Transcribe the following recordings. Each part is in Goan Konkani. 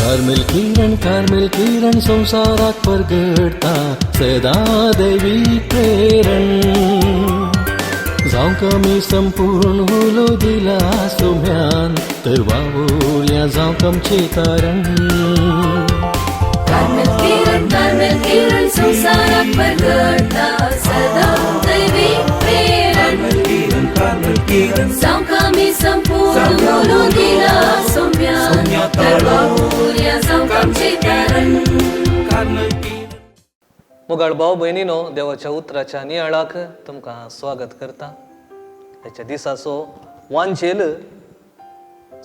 कार्मेल किरण, कार्मेल किरण संवसाराक परगटता सदां दैवी प्रेरण. जावंक आमी संपूर्ण उलो दिला सोम्यान, तर वावुरया जावंक आमचें तारण. कार्मेल किरण, कार्मेल किरण संवसाराक परगटता सदां दैवी प्रेरण. जावंक आमी संपूर्ण उलो दिला सोम्यान, तर वावुरया जावंक आमचें तारण. मोगाळ भाव भयणीनो, देवाच्या उतराच्या नियाळाक तुमकां स्वागत करता. ह्याच्या दिसाचो वांजेल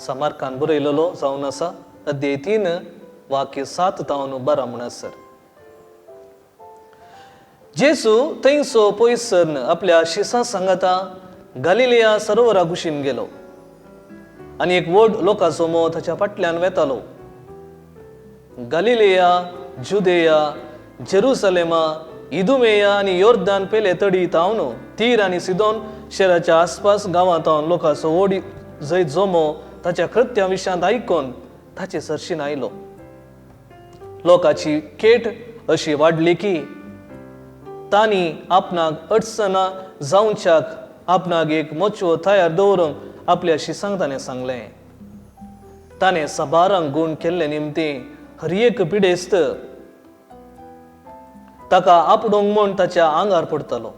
समारकान बरयलेलो जावन आसा, अध्याय 3, वाक्य 7 तावन 12 म्हणसर. जेजू थंयसो पयस सरन आपल्या शिसां सांगाता गालिलिया सरोवरा कुशीन गेलो आनी एक व्हड लोकांचो मोह ताच्या फाटल्यान वेतालो. गालिलिया, जुदेया, जेरुसलेमा, इदुमेया आनी योर्दान पेले तडी तावन तीर आनी सिदोन शहराच्या आसपास गांवांत लोकांचो व्हड जैत जमो ताच्या कृत्या विशयांत आयकून ताचे सरशीन आयलो. लोकांची केट अशी वाडली की तांणी आपणाक अडचणां जावच्याक आपणाक एक मोचवो तयार दवरूंक आपल्या शिसांक ताणें सांगलें. ताणें साबारांक गूण केल्ले निमतीं हर एक पिडेस्त ताका आपडोंक म्हूण ताच्या आंगार पडटलो.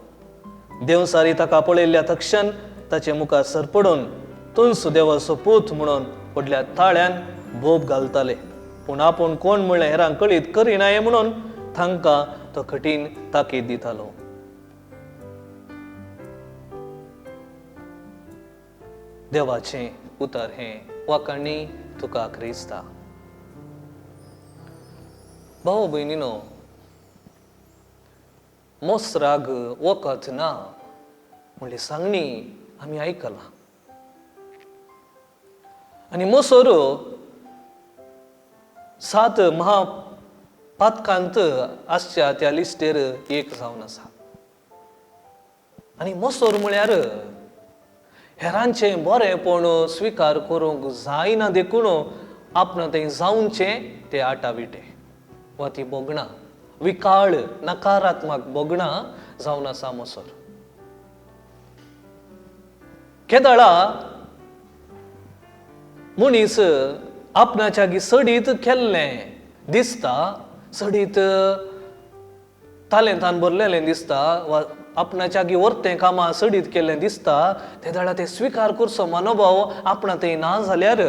देवसारी ताका पळयल्ल्या तक्षण ताचे मुखार सरपडून तुंस देवाचो पूत म्हणून व्हडल्या ताळ्यान बोब घालताले. पूण आपूण कोण म्हणलें हेरांक कळीत करिनाये म्हणून तांकां तो कठीण ताकीद दितालो. देवाचें उतर हें वाखाणी तुका क्रिस्ता. भाव भयणीनो, मोसराग वखद ना म्हणली सांगणी आमी आयकलां आनी मोसोर 7 महापातकांत आसच्या त्या लिस्टेर एक जावन आसा. आनी मोसोर म्हळ्यार हेरांचें बरेंपण स्विकार करूंक जायना देखून आपणा थंय जावचें ते आटाविटे वा ती भोगणां, विकाळ नकारात्मक भोगणां जावन आसा मोसोर. केदळा मनीस आपणाच्या सडीत केल्लें दिसता, सडीत तालेंतान भरलेलें दिसता वा आपणाच्या वर्तें कामां सडीत केल्लें दिसता, ते दाडा ते स्विकार करचो मनोभाव आपणा थंय ना जाल्यार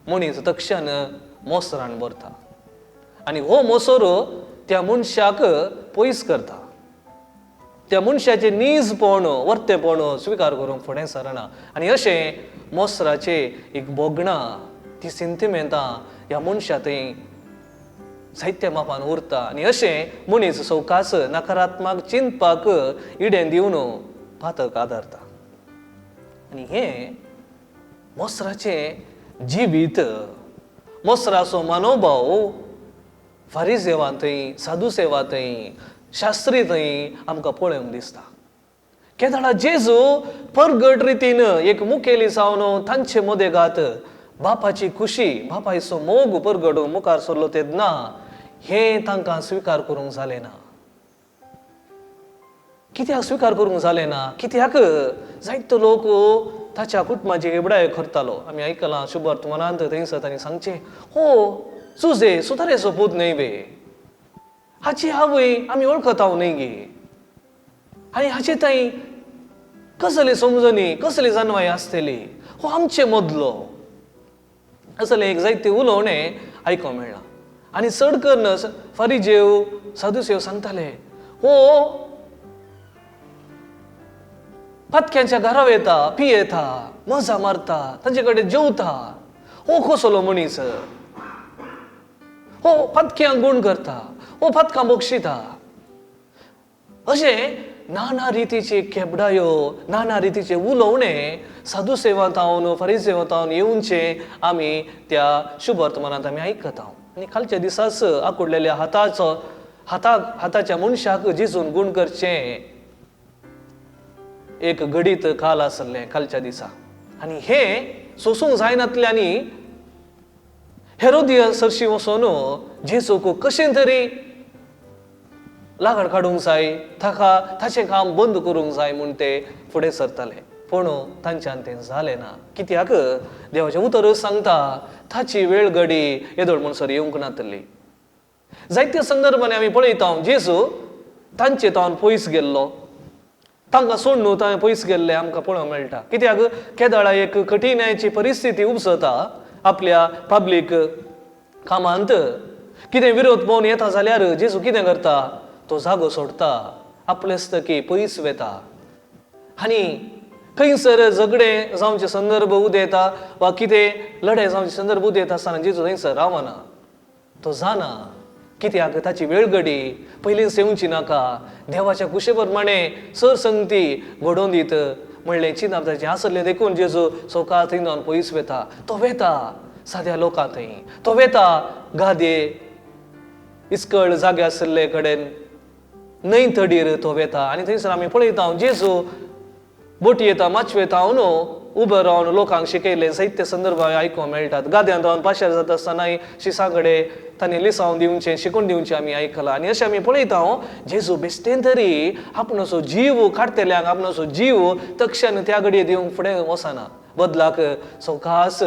मनीस तक्षण मोसरान भरता आनी हो मोसोर त्या मनशाक पयस करता. त्या मनशाचें नीजपण वर्तेपण स्विकार करूंक फुडें सरना आनी अशें मोसराचें एक भोगणां, ती सिंतिमेंतां ह्या मनशा थंय साहित्य मापान उरता आनी अशें मनीस सवकास नकारात्मक चिंतपाक इडें दिवन पातक आदारता. आनी हें मोसराचें जिवीत, मोसराचो मनोभाव फारिजेवां थंय, साधुसेवा थंय, शास्त्री थंय आमकां पळोवंक दिसता. केदळा जेजू परगट रितीन एक मुखेली जावन तांचे मदेगात बापाची खुशी, बापायचो मोग परगडूंक मुखार सरलो तेन्ना हें तांकां स्विकार करूंक जालें ना. कित्याक स्विकार करूंक जालें ना? कित्याक जायतो लोक ताच्या कुटुंबाची हेबडाय करतालो. आमी आयकलां शुभवर्तमानांत थंयसर तांणी सांगचें, हो सुजे सुतारेचो पूत न्हय वे, हाची आवय आमी वळखता न्हय गे, आनी हाचे थंय कसली समजणी, कसली जानवाय आसतली, हो आमचे मदलो. असलें एक जायतें उलोवणें आयकूंक मेळ्ळां. आनी चड करून फारिजेव साधुसेव सांगताले, हो पातक्यांच्या घरा वयता, पियेता, मजा मारता, तांचे कडेन जेवता, हो कसलो मनीस, हो पातक्यांक गूण करता, हो पातकां बक्षिता. अशें नाना रितीचे केबडायो, नाना रितीचे उलोवणें साधुसेवांत फारिसेवांत येवचें आमी त्या शुभवर्तमानांत आमी आयकता. आनी कालच्या दिसाच आकुडलेल्या हाताचो हाताच्या मनशाक जेजून गूण करचें एक घडीत काल आसलें कालच्या दिसा. आनी हें सोसूंक जायनातल्यांनी हेरोदिया सरशी वचून जेजूक कशें तरी लागड काडूंक जाय, ताका ताचें काम बंद करूंक जाय म्हूण ते फुडें सरताले. पूण तांच्यान तें जालें ना. कित्याक देवाचें उतरूच सांगता ताची वेळ घडी येदोळ म्हणसर येवंक नातली. जायत्या संदर्भांनी आमी पळयता जेजू तांचे तावन पयस गेल्लो, तांकां सोडून थंय पयस गेल्ले आमकां पळोवंक मेळटा. कित्याक केदळा एक कठीणायेची परिस्थिती उपजता आपल्या पब्लीक कामांत, कितें विरोध पळोवन येता जाल्यार जेजू कितें करता, तो जागो सोडटा, आपलेच की पयस वेता. आनी खंयसर झगडें जावचे संदर्भ उदेता वा कितें लढाय जावचे संदर्भ उदेता आसतना जेजू थंयसर रावना. तो जाणा कित्याक ताची वेळगडी पयलींच येवची नाका, देवाच्या कुशे प्रमाणे सर संगती घडोवन दीत म्हणलें चिंतप ताचें आसलें. देखून जेजू सवका थंय जावन पयस वेता. तो वेता साद्या लोकां थंय, तो वेता गादये इस्कळ जागे आशिल्ले कडेन, न्हंय तडीर तो वेता. आनी थंयसर आमी पळयता जेजू बोटी येता माचवेता न्हू उबो रावन लोकांक शिकयलें साहित्य संदर्भ आयकूंक मेळटात. गाद्यांत रावन पाशार जाता आसतनाय शिसां कडेन तांणी लिसांव दिवचें, शिकून दिवचें आमी आयकलां. आनी अशें आमी पळयता जेजू बेश्टेन तरी आपणाचो जीव काडटल्यांक आपणाचो जीव तक्षण त्या घडये दिवंक फुडें वचना, बदलाक सवकास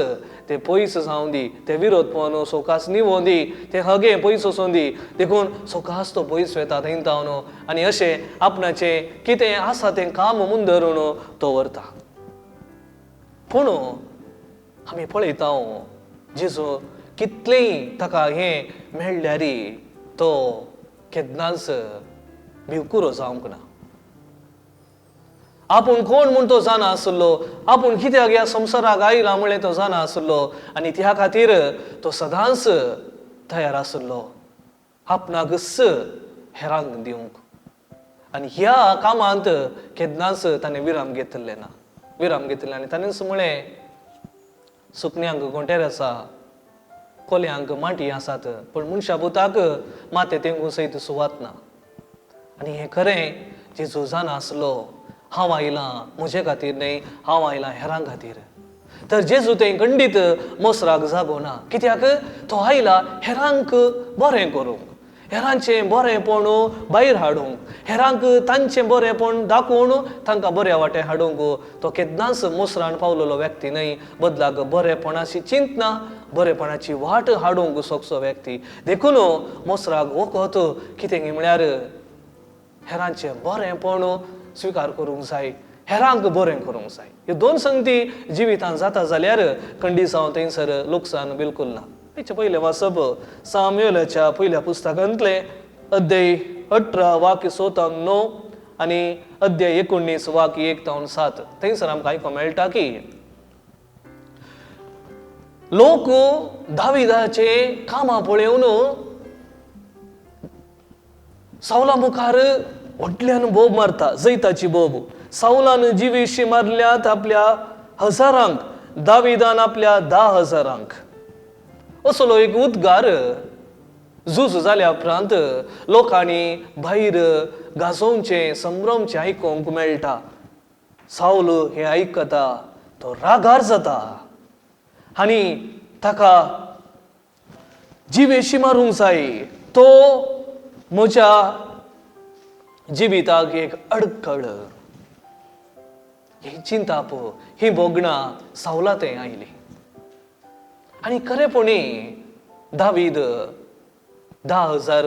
ते पयस जावं दी, ते विरोध पळोवन सवकास निवों दी, ते हगे पयस वचों दी. देखून सवकास तो पयस वेता थंय तावन आनी अशें आपणाचें कितें आसा तें काम मुंदरून तो व्हरता. पूण आमी पळयता जेजू कितलेंय ताका हें मेळ्ळ्यार तो केन्नाच भिवकुरो जावंक ना. आपूण कोण म्हूण तो जाणा आसलो, आपूण कित्याक ह्या संवसाराक आयला म्हणलें तो जाणा आसलो आनी त्या खातीर तो सदांच तयार आसलो आपणाकच हेरांक दिवंक. आनी ह्या कामांत केन्नाच ताणें विराम घेतिल्लें ना, विराम घेतिल्लें. आनी ताणेंच म्हळें सुकण्यांक घोंटेर आसा, कोल्यांक माटी आसात, पूण मनशा पुताक माते तेंकून सयत सुवात ना. आनी हें खरें जेजू जाणा आसलो हांव आयलां म्हजे खातीर न्हय, हांव आयलां हेरां खातीर. तर जेजू थंय खंडीत मोसराक जागो ना, कित्याक तो आयला हेरांक बरें करूंक, हेरांचें बरेंपण भायर हाडूंक, हेरांक तांचें बरेंपण दाखोवन तांकां बऱ्या वाटे हाडूंक. तो केन्नाच मोसरान पावलेलो व्यक्ती न्हय, बदलाक बरेपणाची चिंतना, बरेपणाची वाट हाडूंक सोगचो व्यक्ती. देखून मोसराक वखद कितें म्हळ्यार हेरांचें बरेंपण स्विकार करूंक जाय, हेरांक बरें करूंक जाय. ह्यो दोन संगती जिवितांत जाता जाल्यार खंडीत जावन थंयसर लुकसाण बिलकूल ना. हेचें पयलें वाचप सामुएलाच्या पयल्या पुस्तकांतलें अध्याय 18 वाक्य 6 तावन 9 आनी अध्याय 19 वाक्य 1 तावन 7. थंयसर आमकां आयकूंक मेळटा की लोक दाविदाचें कामां पळोवन सावला मुखार व्हडल्यान बोब मारता, जैताची बोब. सावलान जिवीशी मारल्यात आपल्या हजारांक, दाविदान आपल्या 10,000. असलो एक उद्गार झूज जाल्या उपरांत लोकांनी भायर गाजोवचें, संभ्रमचें आयकूंक मेळटा. सावल हें आयकता तो रागार जाता आनी ताका जिवेशी मारूंक जाय, तो म्हज्या जिविताक एक अडखळ. ही चिंताप, ही भोगणां सावला थंय आयली. आनी खरेपणी दावीद 10,000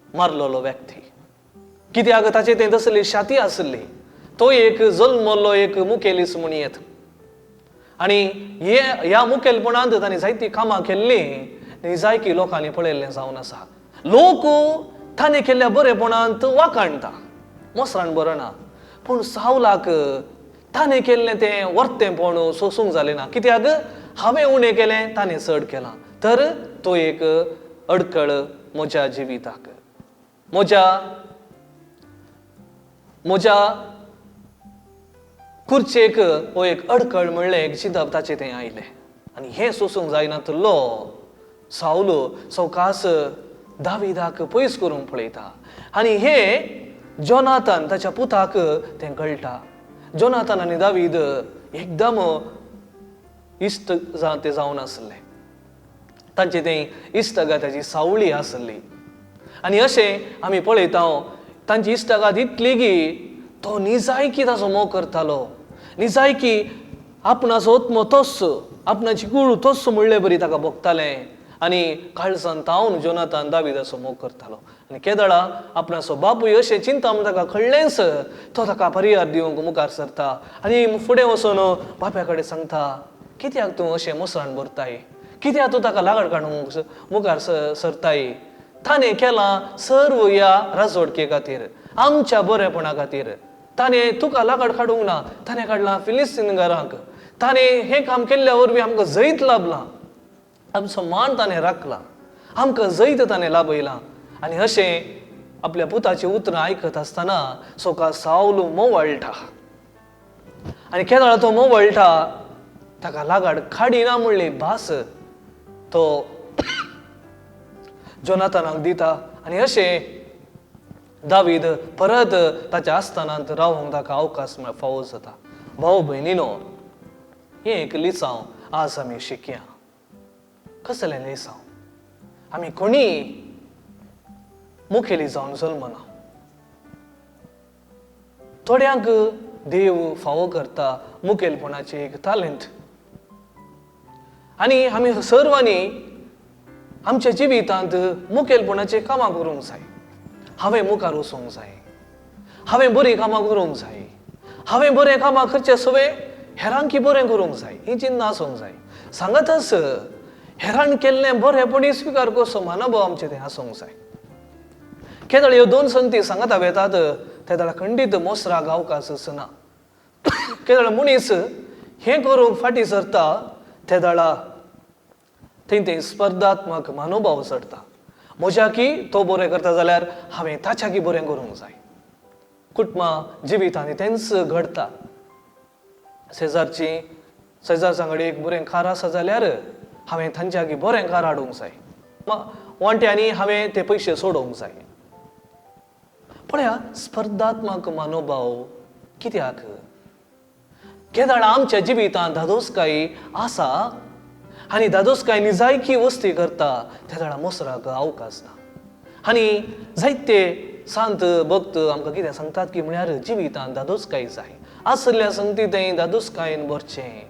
मारलेलो व्यक्ती, कित्याक ताचे तें तसली शाती आसली, तो एक जल्मल्लो एक मुखेलीस म्हूण येत. आनी हे ह्या मुखेलपणांत ताणें जायतीं कामां केल्लीं आनी जायकी लोकांनी पळयल्लें जावन आसा. लोक ताणें केल्ल्या बरेपणांत वाखाणटा, मोसरान बरो ना, पूण सावलाक ताणें केल्लें तें वर्तेंपण सोसूंक जालें ना, कित्याक हांवें उणें केलें ताणें चड केलां. तर तो एक अडखळ म्हज्या जिविताक, म्हज्या म्हज्या खुर्चेक हो एक अडखळ म्हणलें एक चिंतप ताचें तें आयलें. आनी हें सोसूंक जायनातलो सावलो सवकास दाविदाक पयस करूंक पळयता. आनी हे जोनाथन ताच्या पुताक तें कळटा. जोनाथन आनी दावीद एकदम इश्ट ते जावन आसले. तांचे तें इश्टागताची सावळी आसली. आनी अशें आमी पळयता तांची इश्टागत इतली की तो निजायकी ताचो मोग करतालो, निजायकी आपणाचो आत्मो तोच, आपणाची कुळ तोच म्हणले बरी ताका भोगतालें. आनी काळजान तावन जोनातान दाविदाचो मोग करतालो. आनी केदळा आपणाचो बापूय अशें चिंता म्हूण ताका कळ्ळेंच, तो ताका परिहार दिवंक मुखार सरता आनी फुडें वचून बाप्या कडेन सांगता, कित्याक तूं अशें मोसरान भरताय, कित्याक तूं ताका लागड काडूंक मुखार सरताय, ताणें केलां सर्व ह्या राजवडके खातीर, आमच्या बरेपणा खातीर. ताणें तुका लागड काडूंक ना, ताणें काडलां फिलिस्तीनगारांक. ताणें हें काम केल्ल्या वरवीं आमकां जैत लाभलां, आमचो मान ताणें राखला, आमकां जैत ताणें लाभयलां. आनी अशें आपल्या पुताचीं उतरां आयकत आसतना सोका सावल मोवळटा. आनी केदळा तो मोवळटा ताका लागड काडिना म्हणली भास तो जोनाथानाक दिता. आनी अशें दावीद परत ताच्या आस्थानांत रावूंक ताका अवकाश फावो जाता. भाव भयणीनो, हें एक लिसांव आज आमी शिकया. कसलें लिसांव? आमी कोणी मुखेली जावन जल्मना. थोड्यांक देव फावो करता मुखेलपणाचें एक तालेंत. आनी आमी सर्वांनी आमच्या जिवितांत मुखेलपणाचें कामां करूंक जाय. हांवें मुखार वचूंक जाय, हांवें बरीं कामां करूंक जाय, हांवें बरें कामां करचें सवें हेरांकी बरें करूंक जाय, ही चिंता आसूंक जाय. सांगतच हेरान केल्लें बरेंपणी स्विकार करचो मनोभाव आमचें तें आसूंक जाय. केदळ ह्यो दोन संगती सांगता वेतात तेदळा खंडीत मोसराक अवकाश आसना. केदळ मनीस हें करूंक फाटीं सरता तेदळा थंय थंय स्पर्धात्मक मनोभाव चडटा. म्हज्याकी तो बरें करता जाल्यार हांवें ताच्याकी बरें करूंक जाय. कुटुंबां जिवितांनी तेंच घडटा. शेजारची शेजारच्या कडेन एक बरें कार आसा जाल्यार हांवें तांच्याकी बरें कार हाडूंक जाय, वांट्यांनी हांवें ते पयशे सोडोवंक जाय. पळया स्पर्धात्मक मनोभाव कित्याक? केदळा आमच्या जिवितांत धादोसकाय आसा आनी धादोसकाय निजायकी वस्ती करता तेदळा मोसराक अवकाश ना. आनी जायते सांत भक्त आमकां कितें सांगतात की म्हळ्यार जिवितांत धादोसकाय जाय, आसल्या संगती थंय धादोसकायेन भरचें,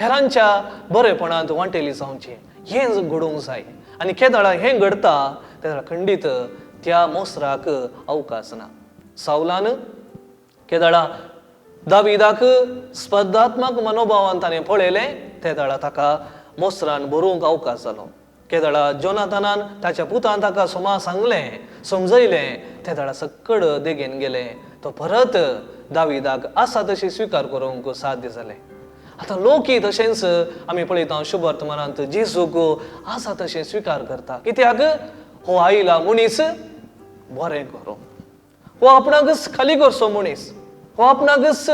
हेरांच्या बरेपणांत वांटेली जावचें, हें घडोवंक जाय. आनी केदळा हें घडता तेदळा खंडीत त्या मोसराक अवकाश ना. सावलान केदळा दाविदाक स्पर्धात्मक मनोभावान ताणें पळयलें तेदळा ताका मोसरान बरोवंक अवकाश जालो. केदळा जोनाथानान ताच्या पुतान ताका सोमा सांगलें, समजयलें, तेदळा सक्कड देगेन गेलें. तो परत दाविदाक आसा तशी स्विकार करूंक साध्य जालें. आतां लोकी तशेंच आमी पळयता शुभवर्तमानांत जेजूक आसा तशें स्विकार करता. कित्याक? हो आयला मनीस बरें करूं, हो आपणाकच खाली करचो मनीस, हो आपणाकच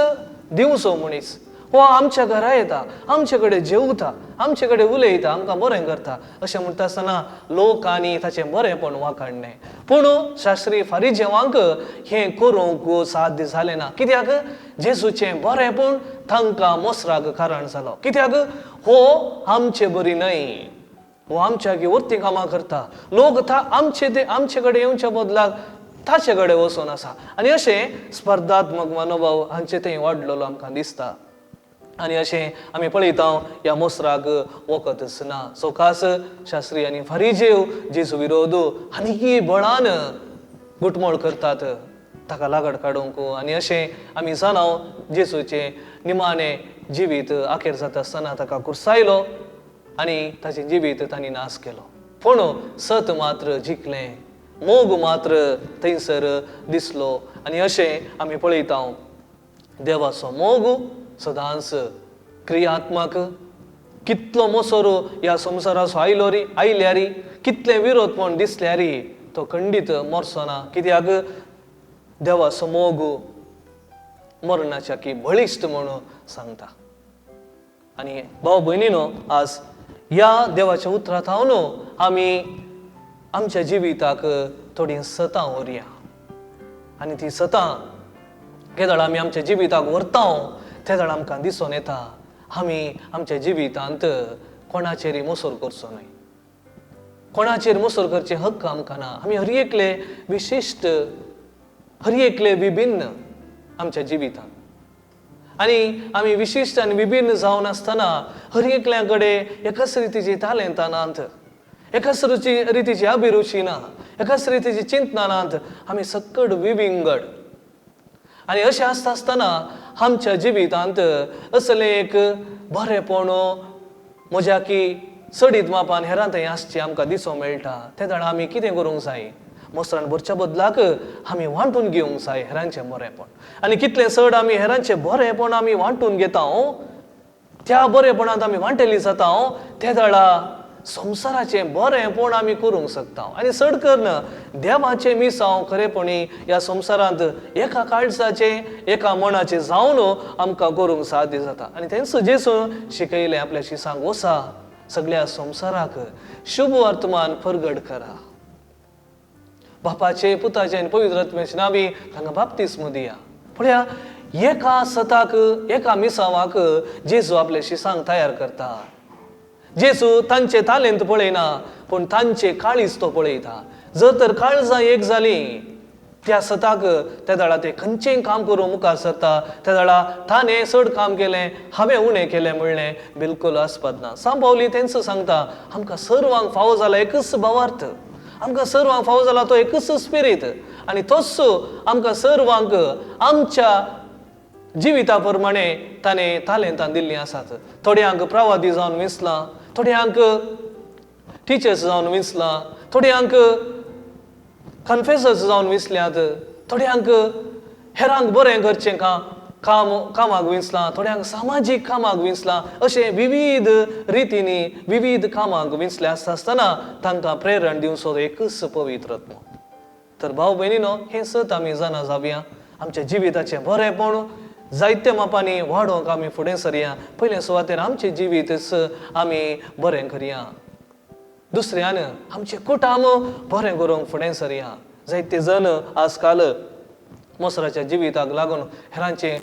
दिवचो मनीस, हो आमच्या घरा येता, आमचे कडेन जेवता, आमचे कडेन उलयता, आमकां बरें करता अशें म्हणटा आसतना लोकांनी ताचें बरेंपण वाखाणलें. पूण शास्त्री फारिजेवांक हें करूंक साध्य जालें ना. कित्याक? जेजूचें बरेंपण तांकां मोसराक कारण जालो. कित्याक? हो आमचे बरी न्हय, हो आमच्या वरती कामां करता, लोक आमचे ते आमचे कडेन येवच्या बदलाक ताचे कडेन वचून आसा. आनी अशें स्पर्धात्मक मनोभाव हांचे थंय वाडलेलो आमकां दिसता. आनी अशें आमी पळयता ह्या मोसराक वखदच ना. सवकास शास्त्री आनी फारिजेव जेजू विरोध आनीकी बळान गुटमोळ करतात ताका लागड काडूंक. आनी अशें आमी जाणाव जेजूचें निमाणें जिवीत अखेर जाता आसतना ताका कुर्सायलो आनी ताचें जिवीत तांणी नाश केलो. पूण सत मात्र जिखलें, मोग मात्र थंयसर दिसलो. आनी अशें आमी पळयता देवाचो मोग सदांच क्रियात्मक. कितलो मोसोरो ह्या संवसाराचो आयलो री आयल्यार कितलें विरोधपण दिसल्यार तो खंडीत मरचो ना. कित्याक? देवाचो मोग मरणाच्या की बळिश्ट म्हणून सांगता. आनी भाव भयणीनो, आज ह्या देवाच्या उतरांत हांव आमी आमच्या जिविताक थोडीं सतां व्हरया. आनी ती सतां केदळ आमी आमच्या जिविताक व्हरता तेदळ आमकां दिसून येता आमी आमच्या जिवितांत कोणाचेरय मोसोर करचो न्हय. कोणाचेर मोसोर करचें हक्क आमकां ना. आमी हर एकले विशिश्ट, हर एकले विभिन्न आमच्या जिवितांत, आनी आमी विशिश्ट आनी विभिन्न जावन आसतना हर एकल्या कडेन एकाच रितीची तालेंतां नात, एकाच रितीची अभिरुची ना, एकाच रितीची चिंतना नात. आमी सक्कड विविंगड. आनी अशें आसता आसतना आमच्या जिवितांत असलें एक बरेंपण म्हज्या की चडीत मापान हेरां थंय आसचें आमकां दिसूंक मेळटा. ते जाणा आमी कितें करूंक जाय? मोसरान भरच्या बदलाक आमी वांटून घेवंक जाय हेरांचें बरेंपण. आनी कितलें चड आमी हेरांचें बरेंपण आमी वांटून घेता, त्या बरेपणांत आमी वांटेली जाता, ते दळा संवसाराचें बरेंपण आमी करूंक शकता. आनी चड करून देवाचें मिसांव खरेपणी ह्या संवसारांत एका काळजाचें एका मनाचें जावन आमकां करूंक साध्य जाता. आनी तेंच जेजू शिकयलें आपल्या शिसांक, वसा सगळ्या संवसाराक शुभ वर्तमान परगट करा, बापाचे पुताचे आनी पवित्र आत्म्याचे नांवी तांकां बाप्तिस्म दिया. पळया, एका सताक एका मिसावाक जेजू आपल्या शिसांक तयार करता. जेजू तांचे तालेंत पळयना, पूण तांचे काळीज तो पळयता. जर तर काळजां एक जालीं त्या सताक त्या दळा ते खंयचेंय काम करूंक मुखार सरता. त्या दळा ताणें चड काम केलें, हांवें उणें केलें म्हणलें बिलकूल आसपाद ना. सांबावली तेंच सांगता, आमकां सर्वांक फावो जाला एकच भावार्थ, आमकां सर्वांक फावो जाला तो एकच स्पिरीत, आनी तोच आमकां सर्वांक आमच्या जिविता प्रमाणे ताणें तालेंतां दिल्लीं आसात. थोड्यांक प्रवादी जावन विंचलां, थोड्यांक टिचर्स जावन विंचलां, थोड्यांक कन्फेसर्स जावन विंचल्यात, थोड्यांक हेरांक बरें करचें कामाक विंचलां, थोड्यांक सामाजीक कामाक विंचलां. अशें विविध रितींनी विविध कामाक विंचले आसता आसतना तांकां प्रेरण दिवचो एकच पवित्र आत्मो. तर भाव भयणीनो, हें सत आमी जाणा जावया. आमच्या जिविताचें बरेंपण जायते मापांनी वाडोवंक आमी फुडें सरया. पयले सुवातेर आमचें जिवीतच आमी बरें करया, दुसऱ्यान आमचें कुटाम बरें करूंक फुडें सरया. जायते जण आज काल मोसराच्या जिविताक लागून हेरांचे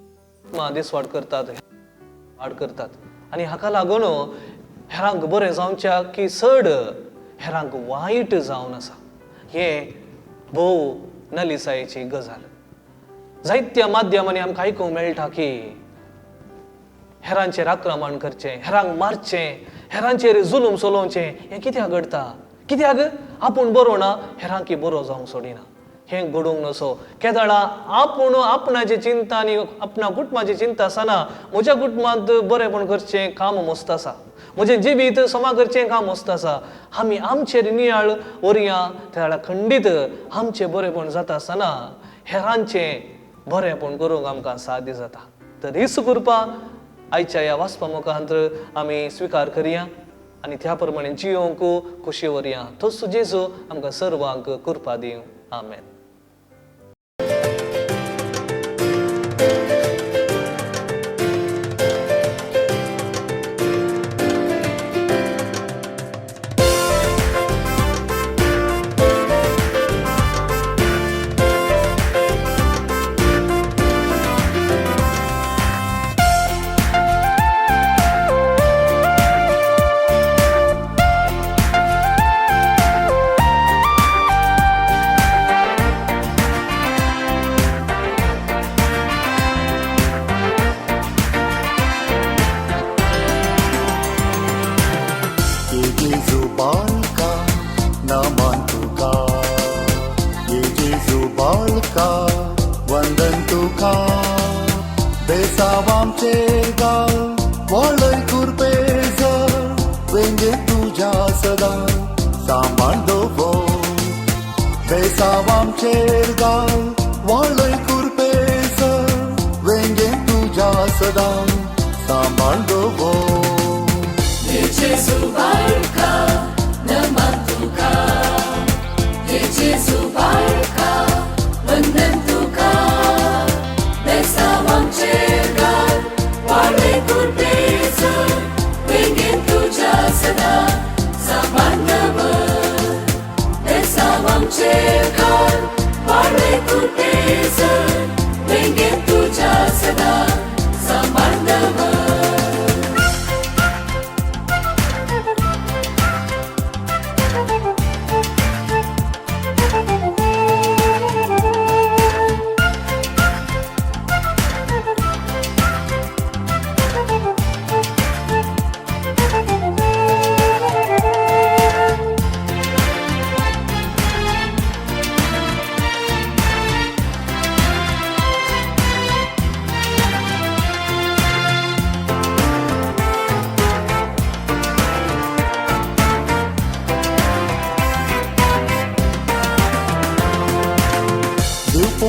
दिसवाड करतात, वाड करतात, आनी हाका लागून हेरांक बरें जावच्या की चड हेरांक वायट जावन आसा. हें भोव नलिसायेची गजाल. जायत्या माध्यमांनी आमकां आयकूंक मेळटा की हेरांचेर आक्रमण करचें, हेरांक मारचें, हेरांचेर जुलूम चलोवचें. हें कित्याक घडटा? कित्याक आपूण बरो ना, हेरांकी बरो जावंक सोडिना. हें घडूंक नसो. केदळा आपूण आपणाची चिंता आनी आपणा कुटुंबाची चिंता आसना, म्हज्या कुटुंबांत बरेंपण करचें काम मस्त आसा, म्हजें जिवीत समा करचें काम मस्त आसा. आमी आमचेर नियाळ व्हरया, त्या वेळार खंडीत आमचें बरेंपण जाता आसतना हेरांचें बरेंपण करूंक आमकां साध्य जाता. तर हीच कृपा आयच्या ह्या वाचपा मुखांत आमी स्विकार करया आनी त्या प्रमाणे जियोंक खोशी व्हरया. तोच जेजू आमकां सर्वांक कृपा दिवं. आमेन. सदा सांबाळ दवर.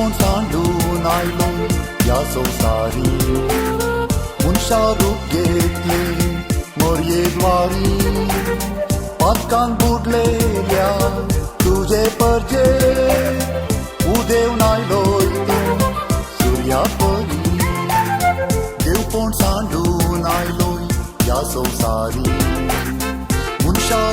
देवपण सांडून आयलो ह्या संवसारी, मनशा रूप घेतले मोरये द्वारी. पातकान बुडलेल्या तुजे परजे उदेवन आयलोय तूं सुर्या परी. देवपण सांडून आयलोय ह्या संवसारी, मनशा